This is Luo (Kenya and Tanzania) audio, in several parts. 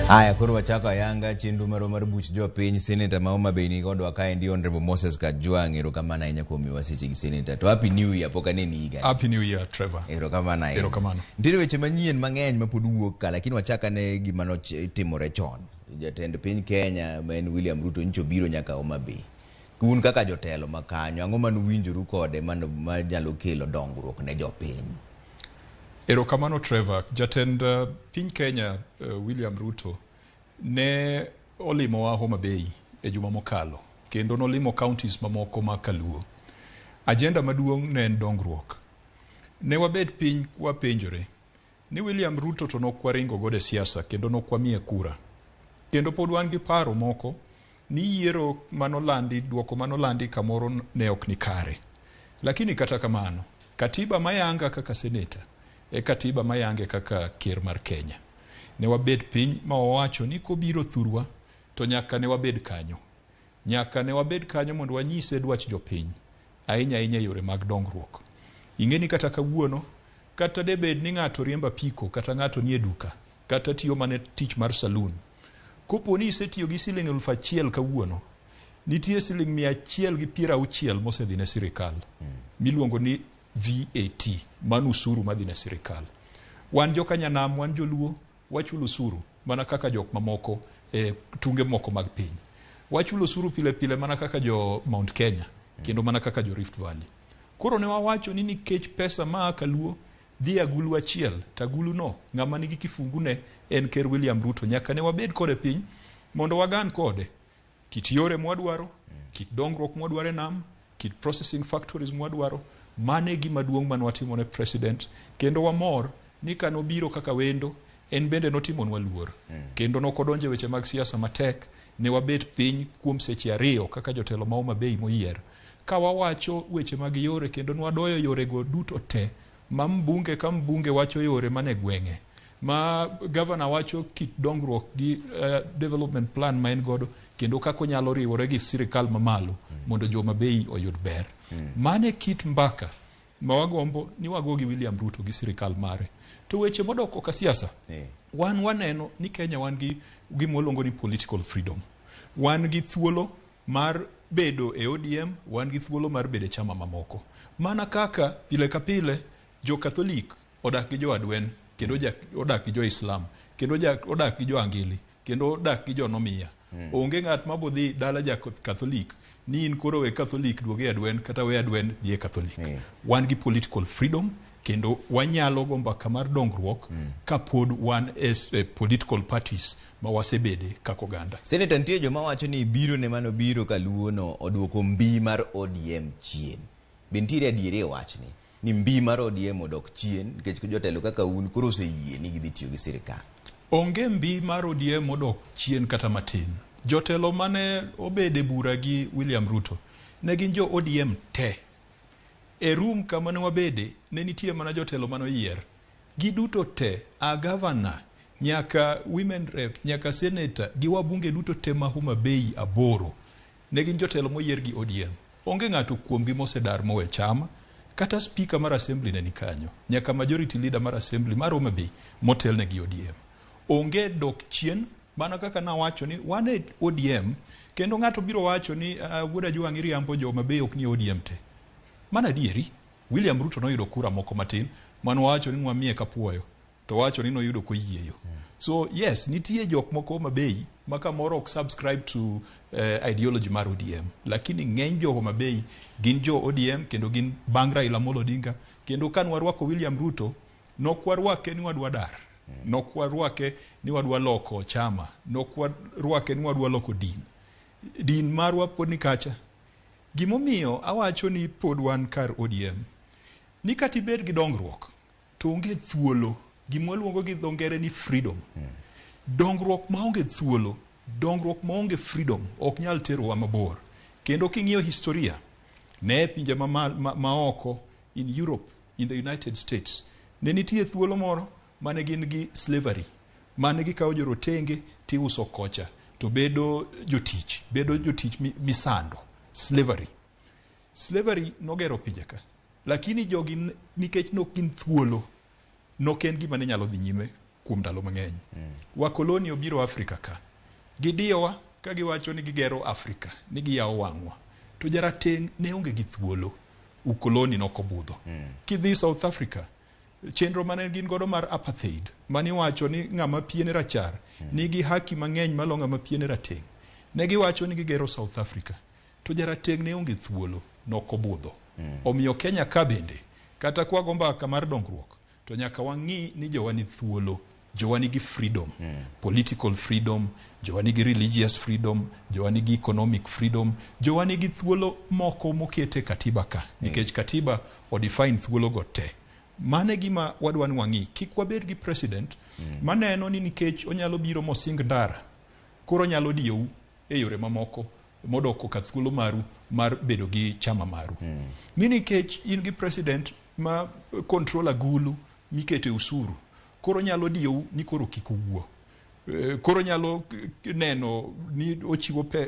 Aya, koro wachako ayanga chenro marwa mar buch jopiny. Senator ma Homa Bay ni kodwa kaendi, Honorable Moses Kajwang', erokamano ahinya kuom miyowa seche gi, Senator. To Happy New Year, pok aneni higa. Happy New Year, Trevor. Erokamano ahinya. Erokamano. Nitiere weche manyien mang'eny ma pod wuok ka, lakini wachak ane gima notimore chon. Jatend piny Kenya ma en William Ruto nyocha obiro nyaka Homa Bay. Un kaka jotelo ma kanyo, ang'o manuwinjoru kode manyalo kelo dongruok ne jopiny? Erokamano, Trevor. Jatend piny Kenya William Ruto ne olimowa Homa Bay e juma mokalo kendo nolimo counties mamoko ma Kaluo. Agenda maduong' ne en dongruok. Ne wabet piny wapenjore ni William Ruto to nokwaringo godo e siasa kendo nokwamiye kura. Kendo pod wan gi paro moko ni yiero manolandi, duoko manolandi kamoro ne ok ni kare. Lakini kata kamano, katiba mayanga kaka seneta e katiba mayange kaka ker mar Kenya. Ne wabet piny ma wawacho ni kobiro thurwa to nyaka ne wabed kanyo. Nyaka ne wabed kanyo mondo wanyise dwach jopiny, ahinya ahinya e yore mag dongruok. Ing'e ni kata kawuono, kata debed ni ng'ato riembo apiko, kata ng'ato nie duka, kata tiyo mana tich mar saloon. Kopo ni isetiyo gi siling 1000 kawuono, nitie siling 160 mosedhi ne sirikal miluongo ni VAT, mano usuru madhi ne sirikal. Wan joka nyanam, wan joluo, wachulo osuru mana kaka jok mamoko e tunge moko mag piny. Wachulo osuru pile pile mana kaka jo Mount Kenya kendo mana kaka jo Rift Valley. Koro ne wawacho ni nikech pesa maa kaluo dhi e agulu achiel, to agulu no ng'ama nigi kifungu ne en Ker William Ruto. Nyaka ne wabed kode piny mondo wagan kode kit yore mwadwaro, kit dongruok mwadwaro e nam, kit processing factories mwadwaro. Mano e gima duong' mane watimo ne president kendo wamor ni kanobiro kaka wendo en bende notimonwa luor kendo nokodonjo e weche mag siasa matek. Ne wabet piny kuom seche 2 kaka jotelo ma Homa Bay moyier ka wawacho weche mag yore kendo nwadoyo yorego duto te ma mbunge ka mbunge wacho yore mane gweng'e, ma gavana wacho kit dongruok gi development plan ma en godo kendo kaka onyalo riwore gi sirikal mamalo mondo jo Homa Bay oyud ber. Mano e kit mbaka ma wagombo ni wago gi William Ruto gi sirikal mare. To weche modok koka siasa, wan waneno ni Kenya wan gi gima waluongo ni political freedom. Wan gi thuolo mar bedo e ODM, wan gi thuolo mar bedo e chama mamoko. Mana kaka pile ka pile jo Catholic odak gi jo Adwen, kendo odak gi jo Islam, kendo odak gi jo Angili, kendo odak gi jo Nomiya. Onge ng'at ma bodhi dala ja Catholic ni in koro we Catholic duog e Adwen kata we Adwen dhi e Catholic. Wan gi political freedom kendo wanyalo go mbaka mar dongruok kapod wan as political parties ma wasebede kaka oganda. Senator, nitie joma wacho ni biro ne manobiro kaluo no oduoko mbi mar ODM chien. Be nitiere adieri e wachni ni mbi mar ODM odok chien nikech jotelo kaka un koro oseyie ni gidhi tiyo gi sirikal? Onge mbi mar ODM odok chien kata matin. Jotelo mane obede bura gi William Ruto ne gin jo ODM te. E room kama ne wabede ne nitie mana jotelo mane oyier. Giduto te, a governor nyaka women rep, nyaka senator gi wabunge duto te ma Homa Bay 8 ne gin jotelo moyier gi ODM. Onge ng'ato kuomgi mosedar mowe chama, kata speaker mar assembly ne ni kanyo, nyaka majority leader mar assembly mar Homa Bay motelne gi ODM. Onge dok chien, mana kaka nawacho ni wan e ODM, kendo ng'ato biro wacho ni wuod Ajwang' iriambo, jo Homa Bay ok ni e ODM te. Mano adieri, William Ruto noyudo kura moko matin, mano wacho ni nwamiye kapuoyo, to wacho ni noyudo koyieyo. So yes, nitie jok moko Homa Bay ma kamoro ok subscribe to ideology mar ODM, lakini ng'eny jo Homa Bay gin jo ODM kendo gin bang' Raila Amolo Odinga. Kendo ka nwarwako William Ruto, nokwarwake ni wadwa dar, nokwarwake ni wadwa loko chama, nokwarwake ni wadwa loko din. Din marwa pod ni kacha. Gimomiyo awacho ni pod wan kar ODM, ni kata ibed gi dongruok to onge thuolo, gima waluongo gi dho ngere ni freedom. Dongruok maonge thuolo, dongruok maonge freedom ok nyal terowa mabor. Kendo king'iyo historia, ne pinje ma oko in Europe, in the United States, ne nitie thuolo moro mane gin gi slavery, mane gikawo jorotenge tiuso kocha to bedo jotich, bedo jotich misando, slavery. Slavery nogero pinje ka, lakini jogi nikech nok gin thuolo, nok en gima ne nyalo dhi nyime. kuom ndalo mang'eny. Wakoloni obiro Afrika ka. Gidiyowa ka giwacho ni gigero Afrika, ni giyawo wang'wa. To jarateng' ne onge gi thuolo. Ukoloni nokobudho. Kidhi South Africa, chenro mane gin godo mar apartheid, maniwacho ni ng'ama piene rachar nigi haki mang'eny malo ng'ama piene rateng'. Ne giwacho ni gigero South Africa. To jarateng' ne onge thuolo, nokobudho. Omiyo Kenya ka bende, kata kwago mbaka mar dongruok, to nyaka wang'i ni jowa ni thuolo, jowa nigi freedom, political freedom, jowa nigi religious freedom, jowa nigi economic freedom, jowa nigi thuolo moko mokete katiba ka, nikech katiba o define thuolo go te. Mano e gima wadwa ni wang'i. Kik wabed gi president maneno ni nikech onyalo biro mosing ndara, koro onyalo diyou e yore mamoko modoko ka thuolo maru mar bedo gi chama maru. Ni nikech in gi president ma control agulu mikete usuru, koro nyalo diyou ni koro kik uwuo. Koro nyalo neno ni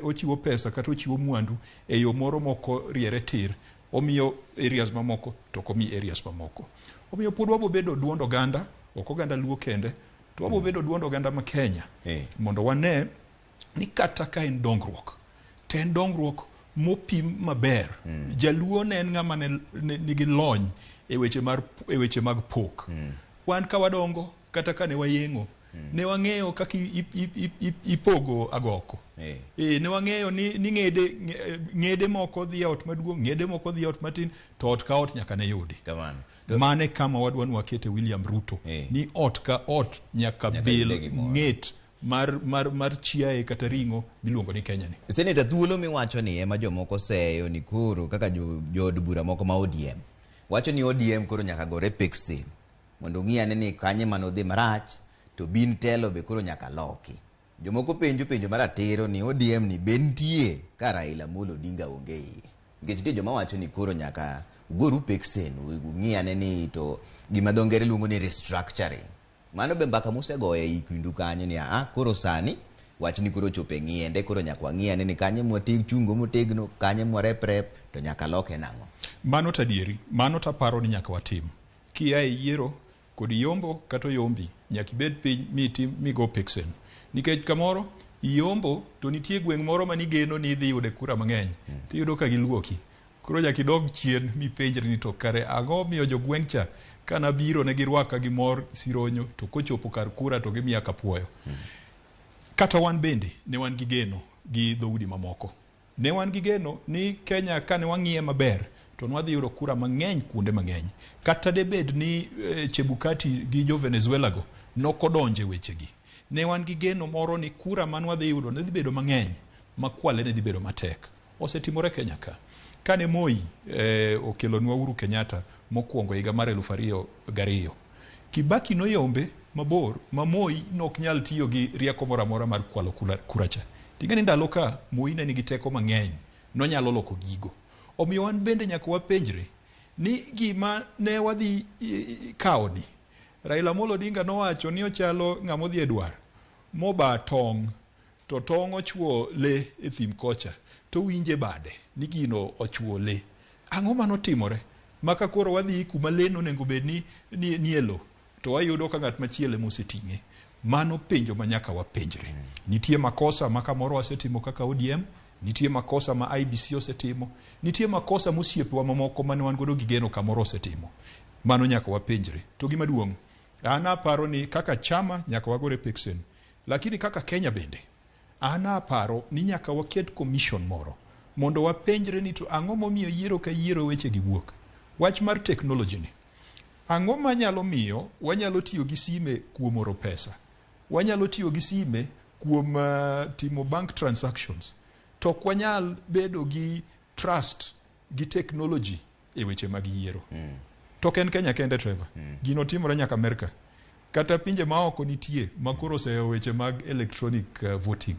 ochiwo pesa kata ochiwo mwandu e yo moro moko riere tir, omiyo areas mamoko to ok omi areas mamoko. Omiyo pod wabo bedo duond oganda, ok oganda Luo kende, to wabo bedo duond oganda ma Kenya mondo wane ni kata ka en dongruok, to en dongruok mopim maber. Jaluo ne en ng'ama ne nigi lony e weche mag pok. Wan ka wadongo, kata ka ne wayeng'o, ne wang'eyo kaka ipogo agoko. Ne wang'eyo ni ng'ede moko dhi e ot maduong', ng'ede moko dhi e ot matin, to ot ka ot nyaka ne yudi. Kamano. Mane kama wadwa ni wakete William Ruto ni ot ka ot nyaka bil yude gimoro. ng'et mar chiaye kata ring'o miluongo ni Kenya ni. Senator, thuolo miwacho ni ema jomoko seyo ni koro kaka jood bura moko ma ODM wacho ni ODM koro nyaka gore peksen mondo ong'i ane ni kanye manodhi marach to bin telo be koro nyaka loki. Jomoko penjo penjo maratiro ni ODM ni be nitie ka Raila Amolo Odinga onge iye. Nikech nitie joma wacho ni koro nyaka ugoru peksen ung'i ane ni to gima dho ngere luongo ni restructuring. Mano be mbaka musegoyo ei kindu kanyo ni a koro sani wachni koro ochopo e ng'iende koro nyaka wang'i ane ni kanye mwatig chungo motegno kanye mwarep rep to nyaka loke nang'o. Mano tadieri, mano taparo ni nyaka watim. Kia e yiero kod yombo kata oyombi, nyaka ibed piny mitim migo peksen. Nikech kamoro iyombo to nitie gweng' moro manigeno ni idhi yude kura mang'eny, tiyudo ka giluoki. Koro nyaka idog chien mipenjri ni to kare ang'o miyo jogweng' cha kanabiro ne girwaka gi mor sironyo to kochopo kar kura to gimiya kapuoyo. Kata wan bende ne wan gi geno gi dhoudi mamoko. Ne wan gi geno ni Kenya kane wang'iye maber to nwadhi yudo kura mang'eny kuonde mang'eny. Kata debed ni Chebukati gi jo Venezuela go nokodonje wechegi. Ne wan gi geno moro ni kura manwadhi yudo ne dhi bedo mang'eny ma kwale ne dhi bedo matek. Osetimore Kenya ka. Kane Moi okelonwa Uhuru Kenyatta mokwongo higa mar 2002, Kibaki noyombe mabor ma Moi nok nyal tiyo gi rieko moro amora mar kwalo kura cha. Ting'e ni ndalo ka Moi ne nigi teko mang'eny, nonyalo loko gigo. Omiyo wan bende nyaka wapenjre ni gima ne wadhi kawo ni Raila Amolo Odinga nowacho ni ochalo ng'ama odhi e dwar moba tong' to tong' ochuo le e thim kocha to winje bade ni gino ochuo le. Ang'o manotimore? Maka koro wadhi kuma le nonego bed ni e lo to wayudo ka ng'at machielo ema oseting'e. Mano penjo ma nyaka wapenjre. Nitie makosa ma kamoro wasetimo kaka ODM, nitie makosa ma IBC osetimo, nitie makosa mosiepewa mamoko mane wan godo gi geno kamoro osetimo. Mano nyaka wapenjre. To gima duong', an aparo ni kaka chama nyaka wagore peksen, lakini kaka Kenya bende, an aparo ni nyaka waket commission moro mondo wapenjre ni to ang'o momiyo yiero ka yiero weche gi wuok. Wach mar technology ni, ang'o manyalo miyo wanyalo tiyo gi sime kuom oro pesa? Wanyalo tiyo gi sime kuom timo bank transactions. To ok wanyal bedo gi trust gi technology e weche mag yiero. To ok en Kenya kende, Trevor. Gino timore nyaka Amerika. Kata pinje maoko nitie ma koro oseyo weche mag electronic voting.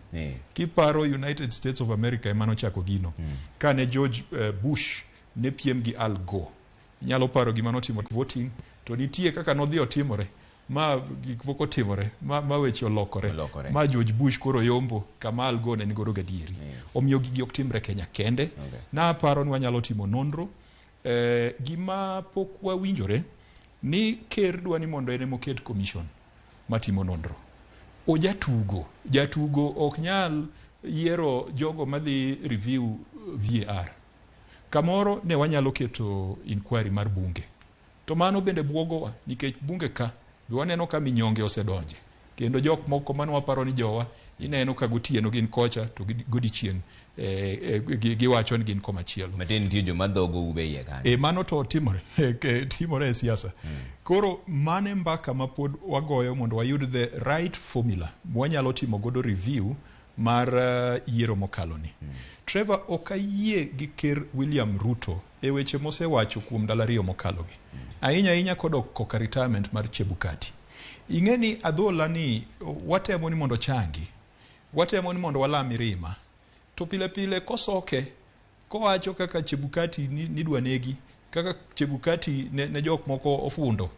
Kiparo United States of America ema nochako gino. Kane George Bush ne piem gi Al Gore. Inyalo paro gima notimo voting to nitie kaka nodhi otimore ma gik moko timore ma weche olokore ma George Bush koro yombo kama Al Gore ne nigodo gadieri. Omiyo gigi ok timre Kenya kende. Naparo ni wanyalo timo nonro. Gima pok wawinjore ni ker dwa ni mondo en ema oket commission. matimo nonro. Ojatugo, jatugo ok nyal yiero jogo madhi review VAR. Kamoro ne wanyalo keto inquiry mar bunge. To mano bende buogowa nikech bunge ka be waneno ka minyonge osedonje. Kendo jok moko mane waparo ni jowa ineno ka gotieno gin kocha to godiechieng' giwacho ni gin komachielo. Matin nitie joma dhogo ube iye kanyo. E mano to timore timore e siasa. Koro mane mbaka ma pod wagoyo mondo wayud the right formula mwanyalo timo godo review mar yiero mokalo ni. Trevor, ok ayie gi ker William Ruto e weche mosewacho kuom ndalo ariyo mokalo gi. Ahinya ahinya kodok koka retirement mar Chebukati. Ing'e ni adhola ni watemo ni mondo changi. Watemo ni mondo wala mirima. To pile pile kosoke kowacho kaka Chebukati nidwa negi, kaka Chebukati ne jok moko ofundo.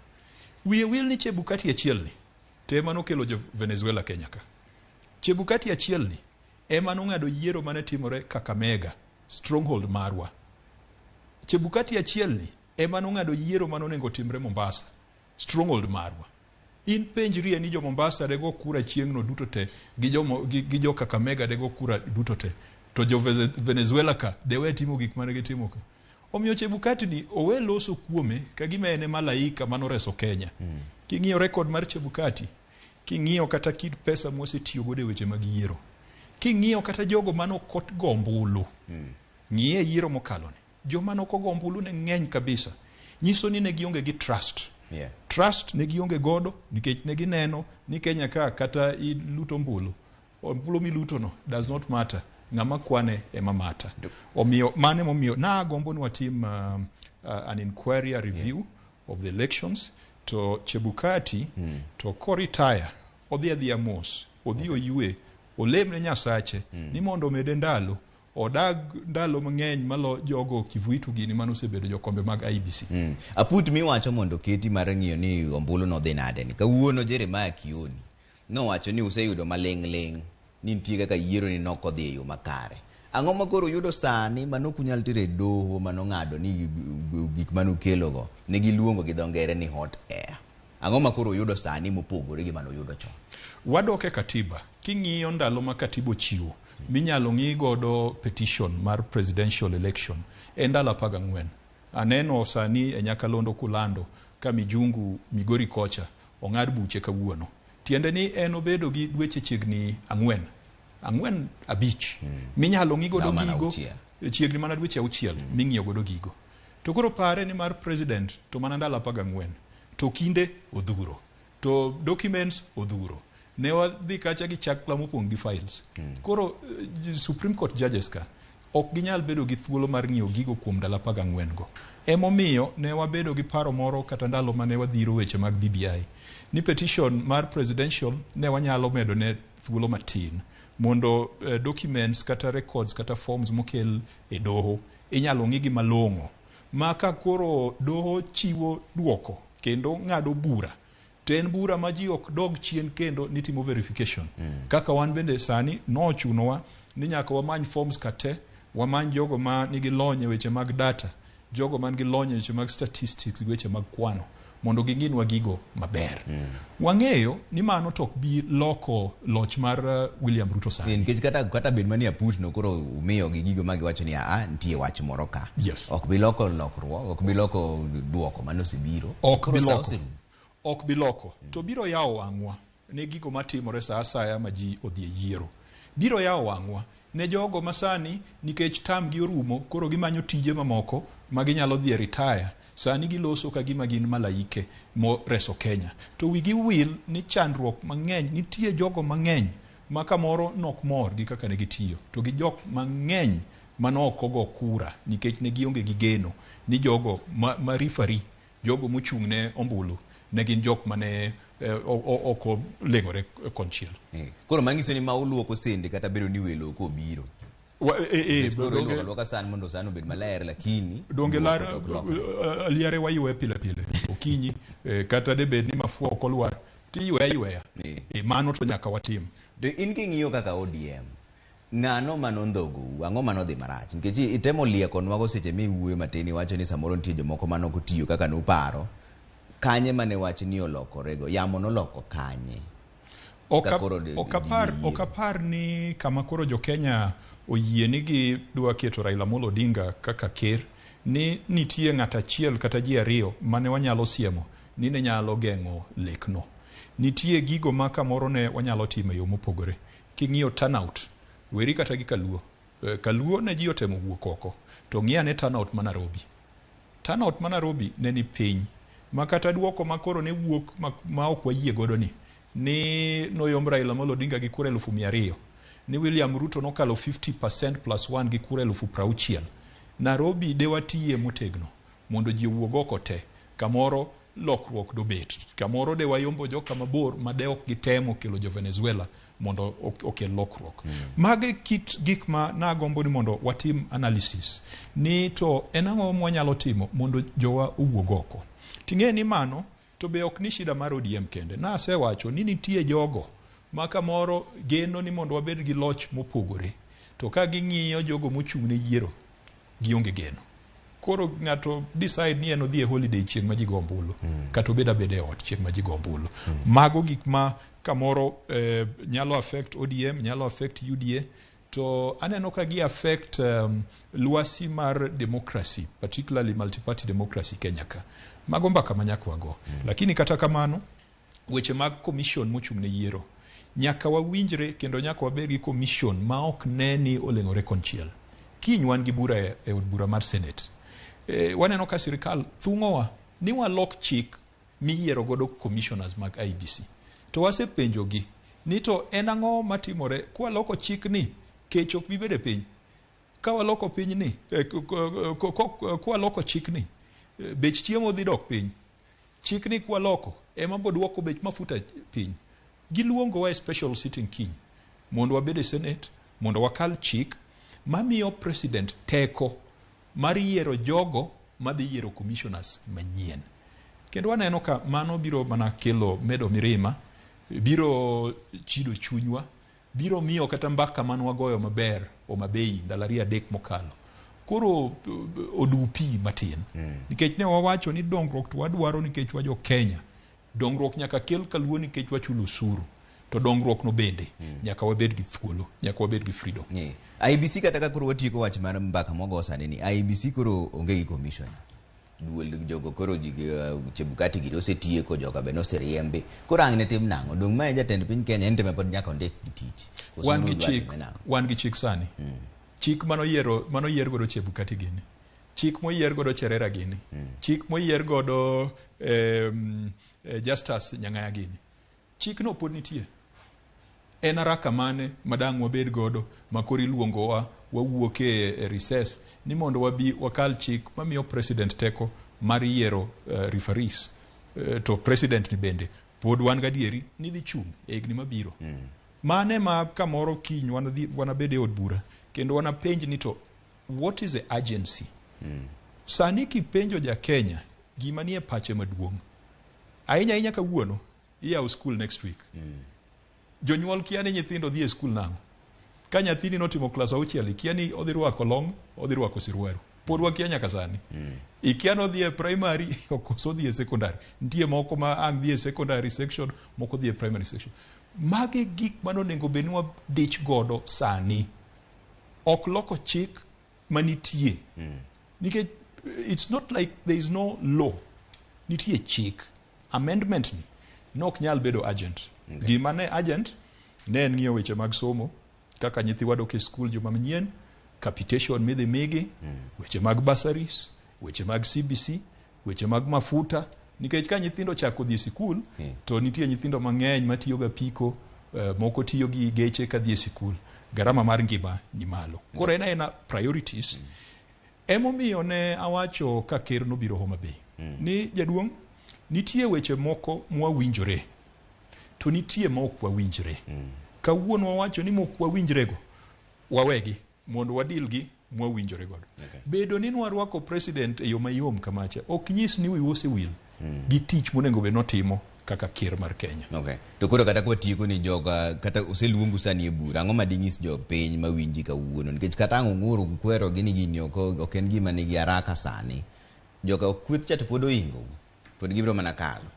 Wiye wil ni Chebukati achiel ni to ema nokelo jo Venezuela Kenya ka. Chebukati achiel ni ema nong'ado yiero mane timore Kakamega, stronghold marwa. Chebukati achiel ni ema nong'ado yiero mane onego timre Mombasa, stronghold marwa. In penjrie ni jo Mombasa dego kura chieng'no duto te gi jo Kakamega dego kura duto te, to jo Venezuela ka dewe timo gik mane gitimo ka. Omiyo Chebukati ni owe loso kuome ka gima en e malaika manoreso Kenya. King'iyo record mar Chebukati, king'iyo kata kit pesa mosetiyo godo e weche mag yiero, king'iyo kata jogo mane ok ogo ombulu, ng'iye yiero mokalo ni, joma ne ok ogo ombulu ne ng'eny kabisa. Nyiso ni ne gionge gi trust. Trust ne gionge godo nikech ne gineno ni Kenya ka kata iluto ombulu, ombulu miluto no does not matter. Ng'ama kwane ema matter. Omiyo mano emomiyo nagombo ni watim an inquiry, a review of the elections. To Chebukati to ko retire odhi adhiya mos, odhi oywe, olem ne Nyasache ni mondo omede ndalo, odag ndalo mang'eny malo jogo Kivuitu gini mane osebedo jokombe mag IEBC. Aput miwacho mondo keti mar ng'iyo ni ombulu nodhi nade ni. Kawuono Jeremiah Kioni nowacho ni useyudo maling' ling' ni nitie kaka yiero ni nok odhi e yo makare. Ang'o ma koro yudo sani manok unyal tero e doho manong'ado ni gik manukelogo ne giluongo gi dho ngere ni hot air. Ang'o ma koro uyudo sani mopogore gi manuyudo chon? Wadok e katiba. King'iyo ndalo ma katiba ochiwo minyalo ng'i godo petition mar presidential election en ndalo 14. Aneno sani e Nyakalondo kulando ka Mijungu Migori kocha ong'ad buche kawuono. Tiende ni en obedo gi dweche chiegni 4, 4 5 minyalo ng'i godo gigo, chiegni mana dweche 6 ming'iyo godo gigo. To koro pare ni mar president to mana ndalo 14, to kinde odhuro, to documents odhuro. Ne wadhi kacha gi chakla mopong' gi files. Koro Supreme Court judges ka ok ginyal bedo gi thuolo mar ng'iyo gigo kuom ndalo 14 go. Emomiyo ne wabedo gi paro moro kata ndalo mane wadhiro weche mag BBI ni petition mar presidential ne wanyalo medo ne thuolo matin mondo documents kata records kata forms mokel e doho inyalo ng'i gi malong'o ma ka koro doho chiwo duoko kendo ng'ado bura to en bura ma ji ok dog chien kendo nitimo verification. Kaka wan bende sani nochunowa ni nyaka wamany forms ka te, wamany jogo ma nigi lony e weche mag data, jogo man gi lony e weche mag statistics gi weche mag kwano mondo ging'inwa gigo maber. Wang'eyo ni mano to ok bi loko loch mar William Ruto sani. Nikech kata bed mani aput no koro umiyogi gigo ma giwacho ni aa nitie wach moro ka. Ok bi loko lokruok, ok bi loko duoko mane osebiro. Ok bi loko. Ok bi loko. To biro yawo wang'wa ne gigo matimore sa asaya ma ji odhi e yiero. Biro yawo wang'wa ne jogo masani nikech tam gi orumo koro gimanyo tije mamoko ma ginyalo dhi e retire. Sani giloso ka gima gin malaike moreso Kenya. To wigi wil ni chandruok mang'eny, nitie jogo mang'eny ma kamoro nok mor gi kaka ne gitiyo. To gi jok mang'eny manok ogo kura nikech ne gionge gi geno ni jogo ma referee, jogo mochung' ne ombulu, ne gin jok mane ok oleng'ore konchiel. Koro manyiso ni ma uluoko sende kata bedo ni welo ok obiro. Koro iluoko aluoka san mondo san obed maler, lakini donge lar liare waywe pile pile okinyi, kata de bed ni mafua ok olwar tiywe ayweya. Mano to nyaka watim. To in king'iyo kaka ODM, ng'ano manondhogou, ang'o manodhi marach? Nikech itemo liekonwago seche miwuoyo matin, iwacho ni samoro nitie jomoko manok otiyo kaka nuparo. Kanye mane wach ni olokorego? Yamo noloko kanye? Ka koro Ok apar ni kama koro jo Kenya oyie ni gidwa keto Raila Amolo Odinga kaka ker, ni nitie ng'at achiel kata ji ariyo mane wanyalo siemo ni ne nyalo geng'o lekno. Nitie gigo ma kamoro ne wanyalo timo e yo mopogore. King'iyo turnout, weri kata gi Kaluo. Kaluo ne ji otemo wuok oko, to ng'i ane turnout ma Nairobi. Turnout ma Nairobi ne ni piny, ma kata duoko ma koro ne wuok ma ok wayie godo ni noyomb Raila Amolo Odinga gi kura 200,000, ni William Ruto nokalo 50% plus 1 gi kura 60,000. Nairobi de watiye motegno mondo ji owuog oko te, kamoro lokruok dobet, kamoro de wayombo joka mabor ma de ok gitemo kelo jo Venezuela mondo okel lokruok. Mage kit gik ma nagombo ni mondo watim analysis ni to en ang'o mwanyalo timo mondo jowa owuog oko. Ting'e ni mano to be ok ni shida mar ODM kende. Nasewacho ni nitie jogo ma kamoro geno ni mondo wabed gi loch mopogore, to ka ging'iyo jogo mochung' ne yiero gionge geno. Koro ng'ato decide ni en odhi e holiday chieng' ma ji go ombulu, kata obed abeda e ot chieng' ma ji go ombulu. Mago gik ma kamoro nyalo affect ODM, nyalo affect UDA, to aneno ka gi affect lwasi mar democracy, particularly multi-party democracy Kenya ka. Mago mbaka ma nyaka wago. Lakini kata kamano, weche mag commission mochung' ne yiero, nyaka wawinjre kendo nyaka wabed gi commission ma ok ne ni oleng'ore konchiel. Kiny wan gi bura e od bura mar Senate. Waneno ka sirikal thung'owa ni walok chik miyiero godo commissioners mag IEBC. To wasepenjogi ni to en ang'o matimore kwaloko chik ni kech ok bi bedo e piny. Ka waloko piny ni, kwaloko chik ni, bech chiemo dhi dok piny. Chik ni kwaloko ema boduoko bech mafuta piny. Giluongowa e special sitting kiny mondo wabed e Senate, mondo wakal chik mamiyo president teko mar yiero jogo madhi yiero commissioners manyien. Kendo waneno ka mano biro mana kelo medo mirima, biro chido chunywa, biro miyo kata mbaka mane wagoyo maber Homa Bay ndalo 2-3 mokalo koro odupi matin. Nikech ne wawacho ni dongruok to wadwaro nikech wajo Kenya. Dongruok nyaka kel Kaluo nikech wachulo osuru. To dongruok no bende nyaka wabed gi thuolo, nyaka wabed gi freedom. IEBC kata ka koro watieko wach mar mbaka mwago sani ni IEBC koro onge gi commissioner. Duol jogo koro Chebukati giri osetieko, joka be noseriembi. Koro ang' ne tim nang'o? Dong' mae jatend piny Kenya en tema pod nyaka ondik gi tich. Wan gi chik, wan gi chik sani. Chik manoyier godo Chebukati gini. Chik moyier godo Cherera gini. Chik moyier godo Justus Nyang'aya gini. Chik no pod nitie. En haraka mane madang' wabed godo ma koro iluongowa wawuok e recess ni mondo wabi wakal chik mamiyo president teko mar yiero referees. To president ni bende pod wan gadieri ni dhi chung' e higni mabiro. Mane ma kamoro kiny wanabed e od bura kendo wanapenj ni to what is the urgency? Sani kipenjo ja Kenya gima nie pache maduong', ahinya ahinya kawuono iyawo school next week. Jonyuol kia ni nyithindo dhi e school nang'o. Ka nyathini notimo klas 6, ikia ni odhi rwako long, odhi rwako siruaru. Pod wakia nyaka sani. Ikia ni odhi e primary koso odhi e secondary. Nitie moko ma ang' dhi e secondary section, moko dhi e primary section. Magi gik manonego bed ni wadich godo sani. Ok loko chik manitie. Nikech it's not like there is no law. Nitie chik. Amendment ni nok nyal bedo urgent. Gima ne urgent ne en ng'iyo weche mag somo, kaka nyithiwa dok e skul juma manyien, capitation midhi migi, weche mag bursaries, weche mag CBC, weche mag mafuta. Nikech ka nyithindo ochako dhi e sikul, to nitie nyithindo mang'eny matiyo ga piko, moko tiyo gi geche ka dhi e sikul. Garama mar ngima ni malo. Koro en aena priorities. Emomiyo ne awacho ka ker nobiro Homa Bay ni jaduong', nitie weche moko mwawinjore to nitie ma ok wawinjre. Kawuono wawacho ni mok wawinjrego wawegi mondo wadil gi mwawinjore godo. Bedo ni nwarwako president e yo mayom kamacha ok nyis ni wiwa osewil gi tich monego bed notimo kaka ker mar Kenya. To koro kata kwatieko ni joga kata oseluongu sani e bura, ang'o ma dinyis jopiny mawinji kawuono? Nikech kata ang' ung'ur kwero gi ni gini ok en gima nigi haraka sani. Joka kweth cha to pod ohingo. Pod gibiro mana kalo.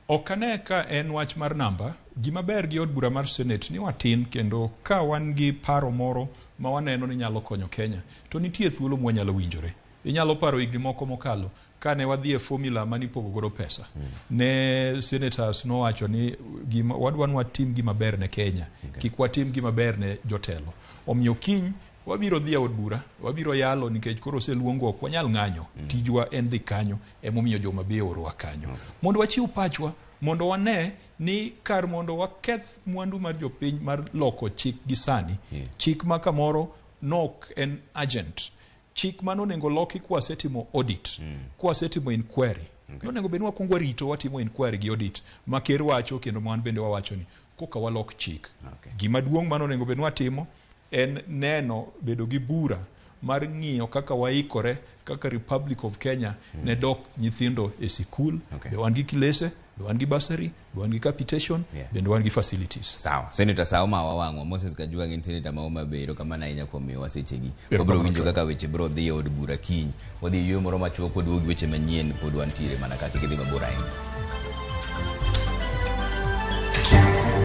Ok ane ka en wach mar namba. Gima ber gi od bura mar Senate ni watin kendo ka wan gi paro moro ma waneno ni nyalo konyo Kenya to nitie thuolo mwanyalo winjore. Inyalo paro higni moko mokalo kane wadhi e formula mane ipogo godo pesa. Ne senators nowacho ni gima wadwa ni watim gima ber ne Kenya. Kik watim gima ber ne jotelo. Omiyo kiny wabiro dhi e od bura, wabiro yalo nikech koro oseluongwa ok wanyal ng'anyo. Tijwa en dhi kanyo emomiyo joma be oorowa kanyo. Mondo wachiw pachwa mondo wane ni kar mondo waketh mwandu mar jopiny mar loko chik gi sani, chik ma kamoro nok en urgent. Chik mano onego loki kwasetimo audit, kwasetimo inquiry. Nonego bed ni wakwongo warito watimo inquiry gi audit ma ker wacho kendo ma wan bende wawacho ni koka walok chik. Gima duong' mano onego bed ni watimo en neno bedo gi bura mar ng'iyo kaka waikore kaka Republic of Kenya ne dok nyithindo e sikul. Be wan gi kilese, be wan gi bursary, be wan gi capitation, bende wan gi facilities. Sawa. Senator Sawa ma wawang'wa Moses Kajwang' en senator ma Homa Bay erokamano ahinya kuom miyowa sechegi. Wabiro winjo kaka weche biro dhi e od bura kiny. Wadhi e yueyo moro machuok waduogo gi weche manyien pod wantiere mana ka kik idhi mabor ahinya.